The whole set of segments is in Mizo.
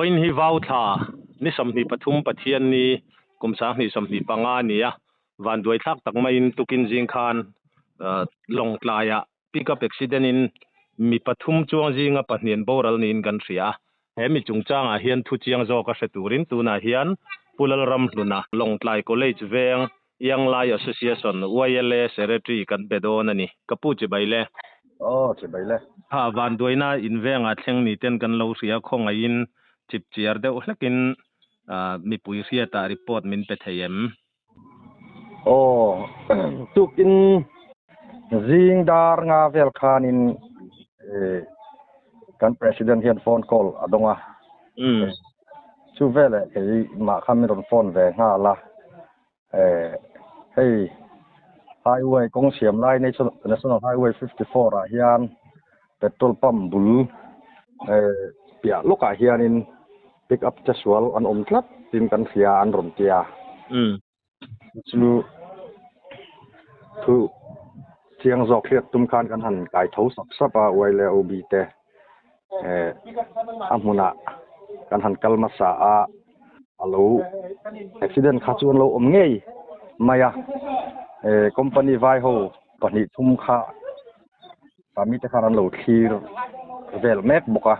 Vawiin hi vau thla ni 23 Pathianni kum 2025 a ni a, vanduai thlak tak maiin tukin zing khan Lawngtlaiah pickup accident in mi pathum chuang zinga pahnih an boral niin kan hria a. He mi chungchangah hian thu chiang zawk a hre turin tunah hian Pu Lalramhluna, Lawngtlai College veng Young Lai Association, YLA, Secretary kan be dawn a ni. Ka pu chibai le. Aw, chibai le. Ha, vanduaina in vengah thleng ni ten kan lo hria, khawngaihin chip chiar deuh hlekin mipui hriatah report min pe thei em? Aw, tukin zing dar nga vel khanin kan President hian phone call a dawng a. Chu veleh kei mah kha min rawn phone ve nghal a. Hei highway kawng siam lai National Highway 54 ah hian petrol pump bul piah lawkah hianin pick up che sual an awm tlat tin kan hria an rawn tia. Chu thu chiang zawk hriat tum khan kan han kai tho sap sap a uai leh OB te a hmunah kan han kal hmasa a. A lo accident kha chu an lo awm ngei mai a, company vai ho pahnih thum kha mi te khan an lo thlir vel mek bawk a.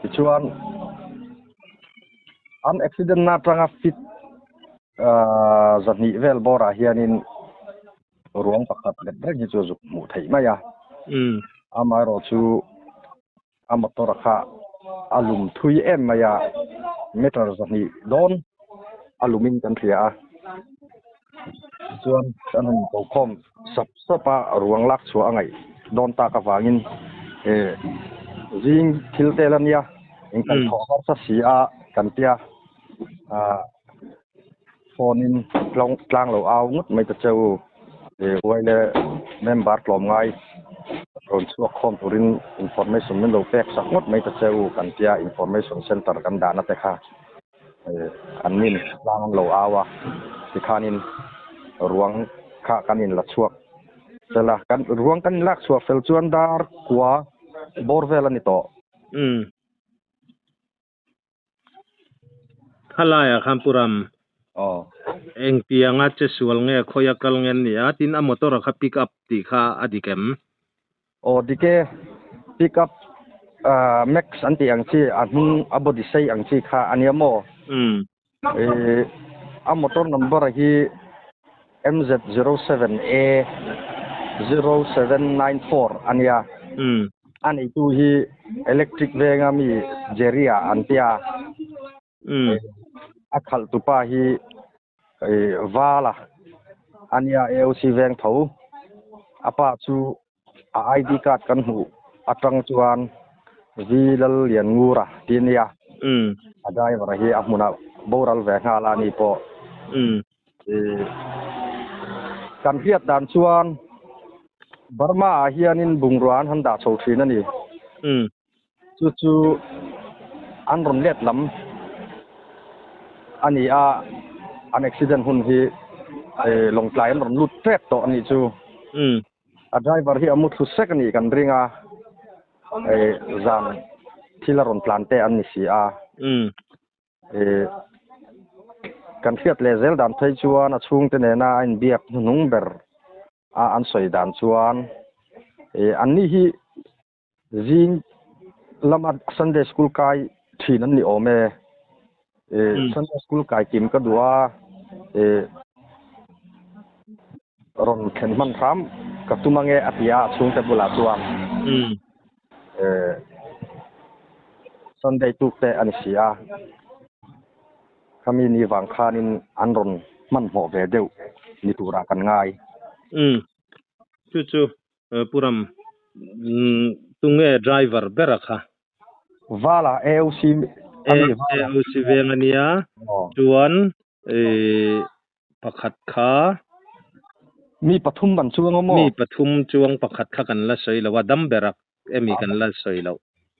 Tichuan an accident na atanga fit zahnih vel bawrah hianin ruang pakhat let reng hi chu a zuk hmuh theih mai a. Amaherawh chu A motor kha a lum thui em mai a, meter 200 dawn a lumin kan hria a. Tichuan kan han ko khawm sap sap a, ruang lak chhuah a ngaih dawn tak avangin zing thil tel a nia, inkaihthawh harsa si a kan tia, phone in tlang lo au ngawt mai ta che u. Uai leh member tlawm ngai rawn chhuak khawm turin information min lo pek sak ngawt mai ta che u kan tia information center kan dahna te kha an nin tlang an lo au a, tikhanin ruang kha kan in la chhuak fel a, kan ruang kan in lak chhuah fel chuan dar kua bawr vel a ni tawh. Khalaiah khan Pu Ram, engtianga che sual nge khawi a kal nge an ni a, tin a motor a kha pick up tih kha a dik em? Aw dik e, pick up max an tih ang chi a hnung a body sei ang chi kha a nia maw? A motor number hi MZ07A 0794 a nia. A neitu hi electric venga mi Jerry-a an tia. A khalh tupa hi Vala a nia, AOC veng tho. A pa chu a ID card kan hmuh atang chuan V Lallianngura tih a nia. A driver hi a hmunah boral ve nghal a ni pawh. Kan hriat dan chuan Burma ah hianin bungrua an han dah chho thin a ni. Chu chu an rawn let lam a ni a, an accident hun hi Lawngtlai an rawn lut tep tawh a nih chu. A driver hi a mu thlu sek a nih kan ring a, zan thil a rawn tlan te an ni si a. Kan hriat leh zel dan phei chuan a chhungte nena a inbiak hnuhnung ber a an sawi dan chuan anni hi zing lama Sunday school kai thin an ni awm e. Sunday school kai kim ka duh a, rawn thlen hman hram ka tum ange a ti a a chhungte bulah chuan. Sunday tuk te a ni si a, khami ni vang khanin an rawn hmanhmawh ve deuh ni turah kan ngai. Chu chu Pu Ram, tunge driver bera kha? Vala AOC a ni Vala. AOC veng a nia, chuan pakhat kha. Mi pathum an chuang a maw? Mi pathum chuang pakhat kha kan la sawi lo a, dam ber a emi kan la sawi loh.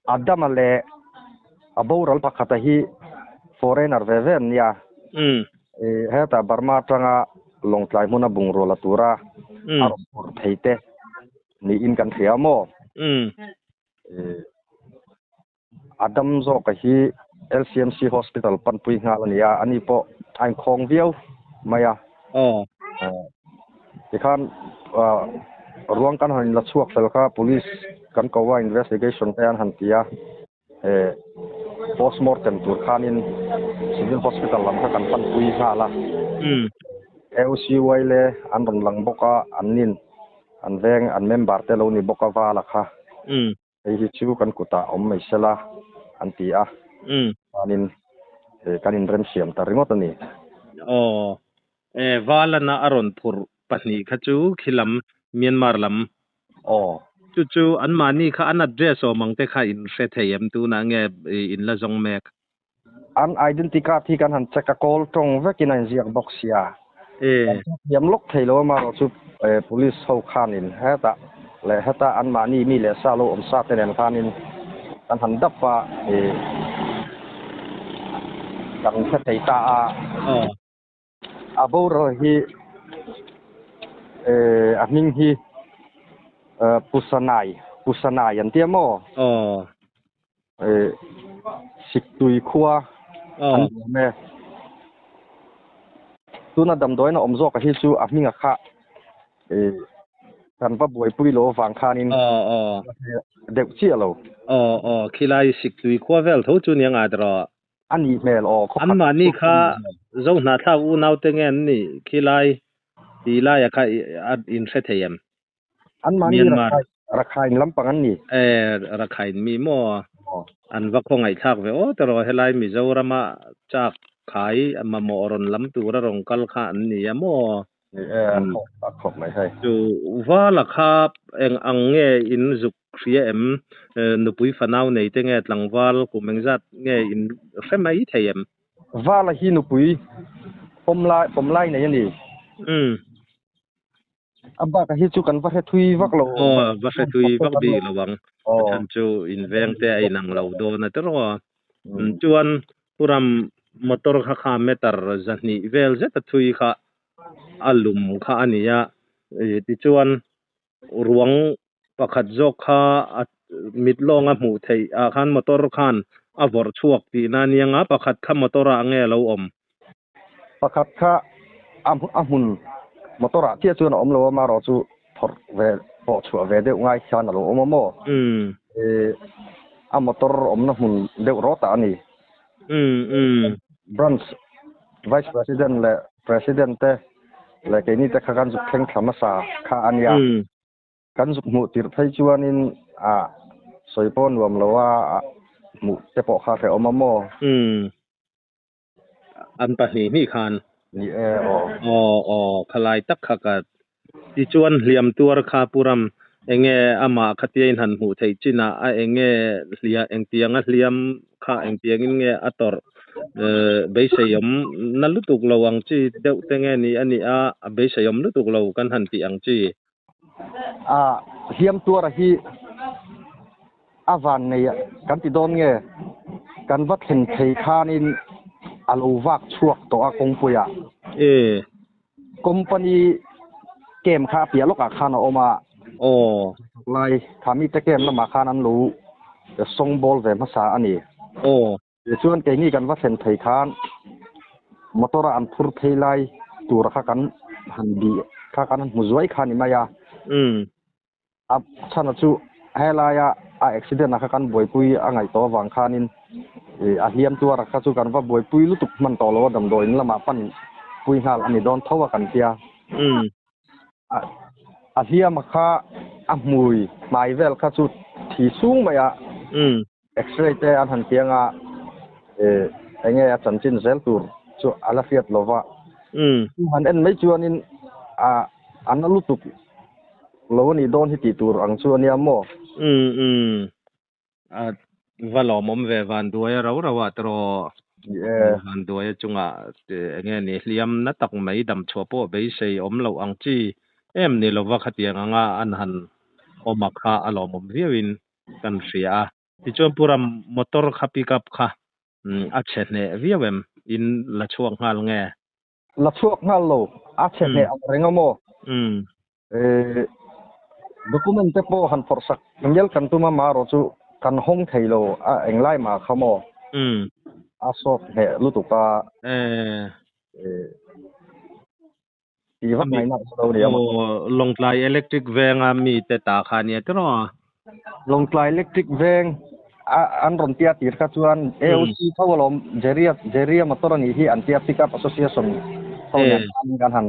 A dama leh a boral pakhata hi foreigner ve ve an nia. Hetah Burma atanga Lawngtlai hmuna bungrua la tura a rawn phur thei te niin kan hria a maw? A dam zawka hi LCMC Hospital panpui nghal a ni a, ani pawh a inkhawng viau mai a. Aw. Tikhan ruang kan han inla chhuak fel kha Police kan ko a, investigation te an han ti a, postmortem tur khanin Civil Hospital lam kha kan panpui nghal a. AOCY le an rawn lang bawk a, an nin an veng an member te lo ni bawk a vala kha. Hei hi chu kan kutah awm mai sela an ti a, chuanin kan inremsiam ta ringawt a ni. Aw, e Valana a rawn phurh pahnih kha chu khilam Myanmar lam. Aw. Chu chu anmahni kha an address awm ang te kha in hre thei em tunah nge in la zawng mek? An identity card hi kan han check a, kawl tawng vekin a inziak bawk sia. Kan check thiam lawk thei lo amaherawh chu police ho khanin hetah leh heta anmahni mi leh sa lo awm sa te nen khanin kan han dap a, kan hre thei ta a. A boral hi a hming hi Pusanai, Pusanai an tia maw? Aw. Siktui khua an awm e. Tuna damdawiin a awm zawk a hi chu a hming a kha kan va buaipui lo avang khanin deuh chiah lo. Aw aw, khilai Siktui khua vel tho chu nia ngai tawh. A nih hmel aw khaw khat. Anmahni kha Zohnahthlak unaute nge an nih khi lai ti laia kha in hre thei em? Anmahni Rakhine lampang an ni. E, Rakhine mi maw? An va khawngaihthlak ve aw tawh rawh helai Mizorama chak khai mamawh rawn lam tura rawn kal kha an ni a maw? Ni e, an khawngaihthlak khawp mai hei. Chu Vala kha eng ang nge in zuk Hria em? Nupui fanau nei te nge tlangval kum engzat nge in hre mai thei em? Vala hi nupui pawm lai pawm lai nei a ni. Umm. A bakah hi chu kan va hre thui vak lo. Aw, va hre thui vak bik lo ang. A chhan chu inveng te a inang lo dawn a tiraw a. Chuan Puram motor kha kha meter 200 vel zet a thui kha a lum kha a ni a. Tichuan Ruang pakhat zawk kha a mit lawnga hmuh theih ah khan motor khan a vawrh chhuak tihna a nia nga, pakhat kha motor ah nge lo awm? Pakhat kha a hmun motor ah chiah chuan a awm lo a, amaherawh chu phawrh ve pawh chhuah ve deuh ngai khian a lo awm a maw? A motor awmna hmun deuh rawt ah a ni. Branch Vice President leh President te leh keini te kha kan zuk thleng thla hmasa kha a nia. Kan zuk hmuh tirh phei chuanin a sawi pawh nuam lo a, hmuh te pawh kha hrehawm a maw? An pahnih hnih khan. Ni e aw. Aw aw khalai tak kha ka tichuan hliam tuar kha Pu Ram enge amah khatia in han hmuh theih chinah a enge hlia engtianga hliam kha engtiangin nge a tawrh beiseiawm na lutuk lo ang chi deuh te nge ni a nih a, a beiseiawm lutuk lo kan han tih ang chi. A hliam tuara hi a van nei kan ti dawn nge kan va thlen thei khanin a lo vak chhuak tawh a kawngpuiah. E. Company camp kha a piah lawkah khan a awm a. Aw. Lai kha mite camp lamah khan an lo sawng bawl ve hmasa a ni. Aw. Tichuan keini kan va thlen thei khan motor a an phur phei lai tura kha kan han bih kha kan han hmu zuai kha a ni mai a. A chhana chu helaia a accident a kha kan buaipui a ngaih tawh avang khanin a hliam tuara kha chu kan va buaipui lutuk hman tawh lo a damdawiin lamah pan pui nghal a ni dawn tho a kan tia. A hliama kha a hmui hmai vel kha chu thi sung mai a. X-ray te an han piang a, eng nge a chanchin zel tur chu a la hriat lo va. Chu han en mai chuanin a a na lutuk lo a nih dawn hi tih tur ang chu a nia maw? A va lawmawm ve Vanduaia rau rau ah tawh Ni e. Vanduaia chungah eng nge ni hliam na tak mai damchhuah pawh beisei awm loh ang chi em ni lova khatiang anga an han awm a kha a lawmawm viauin kan hria a. Tichuan Pu Ram motor kha pick up kha a chhe hneh viau em? In la chhuak nghal nge? La chhuak nghal lo, a chhe hneh ang reng a maw? Document te pawh han phawrh sak ngial kan tum a, marawh chu Kan hawng thei lo a englai mah kha maw? A sawt hneh lutuk a. Ti vak ngaihna a lo nia maw? Aw, Lawngtlai Electric Venga mite ta kha nia tiraw? Lawngtlai Electric Veng a an rawn tia tir kha chuan AOC tho alawm Jerry-a Jerry-a motor a nih hi an tia Pickup Association tho nen khan kan han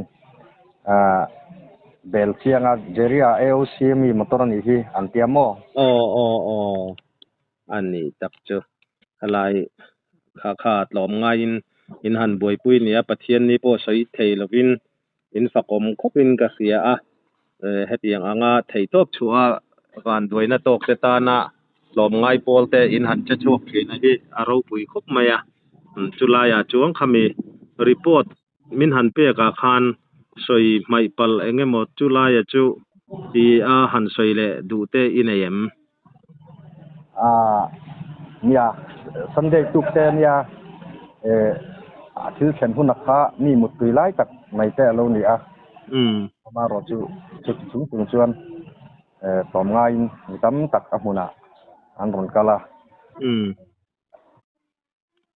bel chiang a Jerry-a AOC mi motor a nih hi an tia maw? Aw aw aw a ni tak chu helai kha kha tlawm ngaiin in han buaipui nia Pathian ni pawh sawi thei lovin in fakawm khawpin ka hria a, hetiang anga theihtawp chhuah a vanduaina tawk te tana tlawm ngai pawl te in han che chhuak thin a hi a ropui khawp mai a, chulaiah chuan khami report min han pekah khan sawi hmaih palh eng emaw chulaia chu ti a han sawi leh duh te i nei em? Aaa nia Sunday tuk te ania eh a thil thlen hun a kha mi muttui lai tak mai te a lo ni a. Amaherawh chu chuti chung chung chuan eh tlawm ngaiin mi tam tak a hmunah an rawn kal a.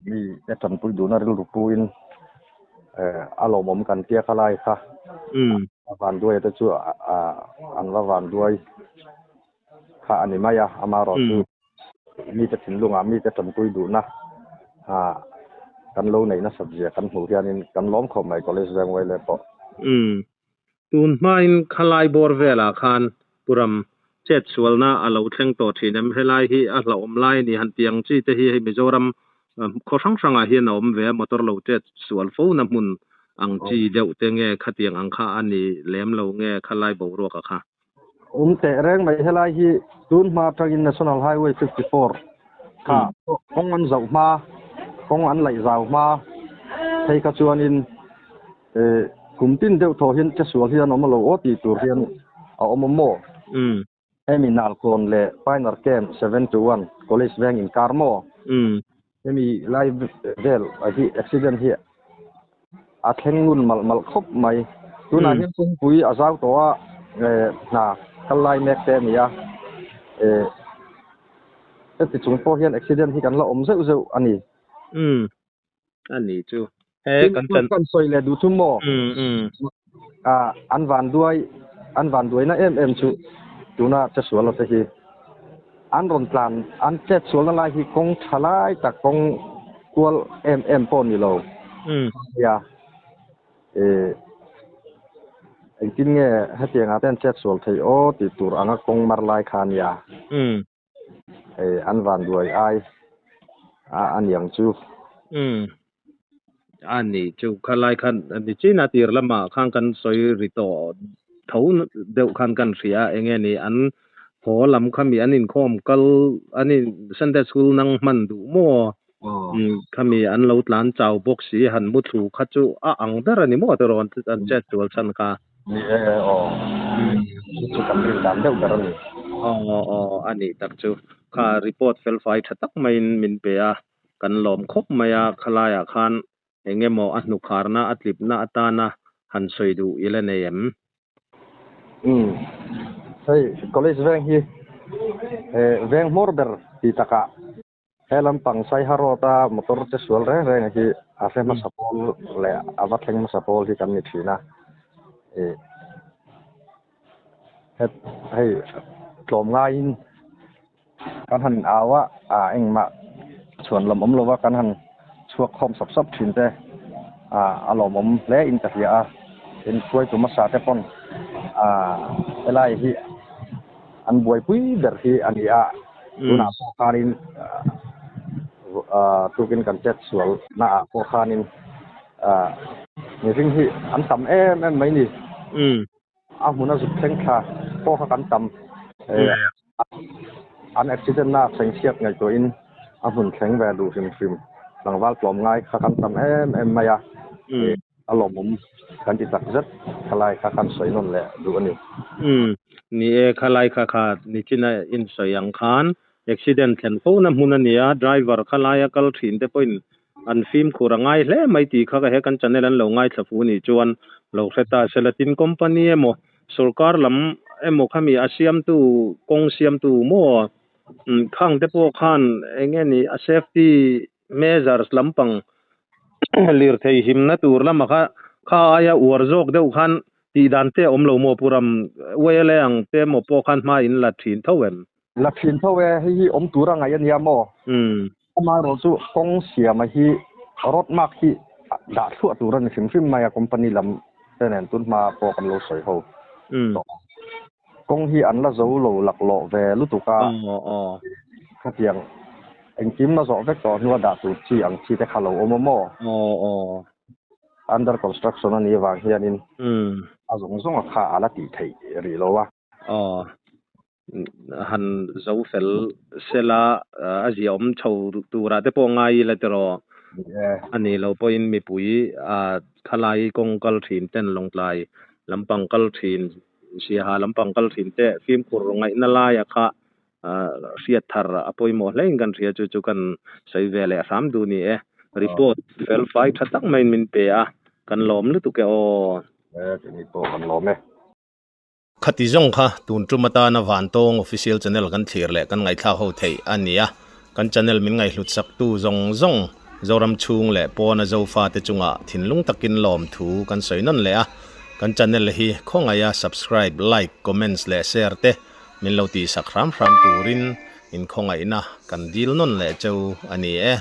Mi te tanpui duhna rilru puin a lawmawm kan tia kha lai kha a vanduai te chu an va vanduai kha a ni mai a, amaherawh chu mite thinlungah mite tanpui duhna kan lo neih nasat zia kan hmuh hianin kan lawm khawp mai College Veng Waile pawh. Tun hmain khalai bawr velah khan Puram chetsualna a lo thleng tawh thin em? Helai hi a hlauhawm lai a ni han tih ang chi te hi hei Mizoram khaw hrang hrangah hian a awm ve a, motor lo chetsual fo na hmun ang chi deuh te nge khatiang ang kha a ni lem lo nge khalai boruak a kha? Awm teh reng mai helai hi tun hma atangin National Highway 54 kha kawng an zauh hma, kawng an laih zau hma phei kha chuanin Eh, kum tin deuh thaw hian che sual hian awm a lo aw tih tur hian a awm a maw? Hemi Nalkawn leh Pioneer Camp 7 to 1 College Veng inkar maw? Hemi lai vel hi accident hi a thleng ngun malh malh khawp mai. Tunah hian kawngpui a zau tawh a, eh, hna kal lai mek te a ni a. Eh, heti chung pawh hian accident hi kan la awm zeuh zeuh a ni. A ni chu. He kan chan. Kan sawi leh duh chu maw? Ah, an van duai, an van duaina em em chu tuna che sual lo te hi. An rawn tlan, an chet sualna lai hi kawng tha lai tak kawng kual em em pawh ni lo. Nia. Eh, engtin nge hetiang ah te an chet sual thei aw tih tur anga kawng mar lai kha nia. Hei an van duai ai a a niang chu. Umm a ni chu khalai khan ni chin a tir lamah khan kan sawi ri tawh tho deuh khan kan hria a enge ni an haw lam kha mi an inkhawm kal an in Sunday school nang hman duh maw umm khami an lo tlan chau bawk si han mu thlu kha chu a ang ber a ni maw tiraw an chet sual chhan kha. Ni e aw, chu chu kan rin dan deuh ber a ni. Aw aw a nih tak chu. Kha report fel fai tha tak maiin min pe a, kan lawm khawp mai a, khalaiah khan eng emaw a hnukharna a tlipna atana han sawi duh i la nei em? Umm, hei college veng hi veng hmawr ber ti takah He lampang Saiha Road a motor che sual reng reng hi a hre hmasa pawl leh a va thleng hmasa pawl hi kan ni thin a. Ih het hei tlawm ngaiin kan han au a, ah engmah chhuan lawm awm lova kan han chhuak khawm sap sap thin te ah a lawmawm hle in ka hria a. Tin hruaitu hmasa te pawn ah helai hi an buaipui ber hi a ni a. Tunah pawh khanin tukin kan chet sual naah pawh khanin mihring hi an tam em em mai ni. A hmun a zuk thleng thla pawh kha kan tam. An accident na thleng chhiat ngaihtuahin a hmun thleng ve duh hrim hrim tlangval tlawm ngai kha kan tam em em mai a. A lawmawm kan ti tak zet, khalai kha kan sawi nawn leh duh a ni. Umm, ni e, khalai kha kha nichina in sawi ang khan accident thlen fo na hmun a ni a, driver khalaia kal thin te pawhin an fimkhur a ngai hle mai tih kha ka he kan channel an lo ngaithla fu nih chuan lo hre ta se la, tin company emaw sorkar lam emaw khami a siamtu kawng siamtu maw? Khang te pawh khan eng nge ni a safety measures lampang lirthei himna tur lama kha kha aia uar zawk deuh khan tih dan te a awm lo maw Pu Ram? YLA ang te emaw pawh khan hma in la thin tho em? La thin tho e, hei hi awm tur a ngaih a nia maw? Amaherawh chu kawng siama hi road mark hi dah thluah tur a ni hrim hrim mai a, company lam te nen tun hma pawh kan lo sawi ho tawh a. Kawng hi an la zo lo laklawh ve lutuk a, khatiang engkim a zawh vek tawh hnua dah tur chi ang chi te kha lo awm a maw? Under construction a nih avang hianin a zawng zawng a kha a la tih theih rih lo a. Aw, han zo fel sela a ziahawm chho turah te pawh ngai ila tiraw a ni lo pawhin mipui khalai kawng kal thin ten Lawngtlai lampang kal thin Siaha lampang kal thin te fimkhur ngaihna laia kha hriat thar a pawimawh hlein kan hria chu chu kan sawi ve leh hram duh ni e. Report fel fai tha tak maiin min pe a, kan lawm lutuk e aw. E, keini pawh kan lawm e. Khati zawng kha tun tum atana Vantawng Official Channel kan thlir leh kan ngaihthlak ho theih a ni a, kan channel min ngaihhlut saktu zawng zawng Zoram chhung leh pawna Zofate chungah thinlung takin lawmthu kan sawi nawn leh a, kan channel hi khawngaih a subscribe, like, comments leh share te min lo tihsak hram hram turin inkhawngaihna kan dil nawn leh cheu a ni e.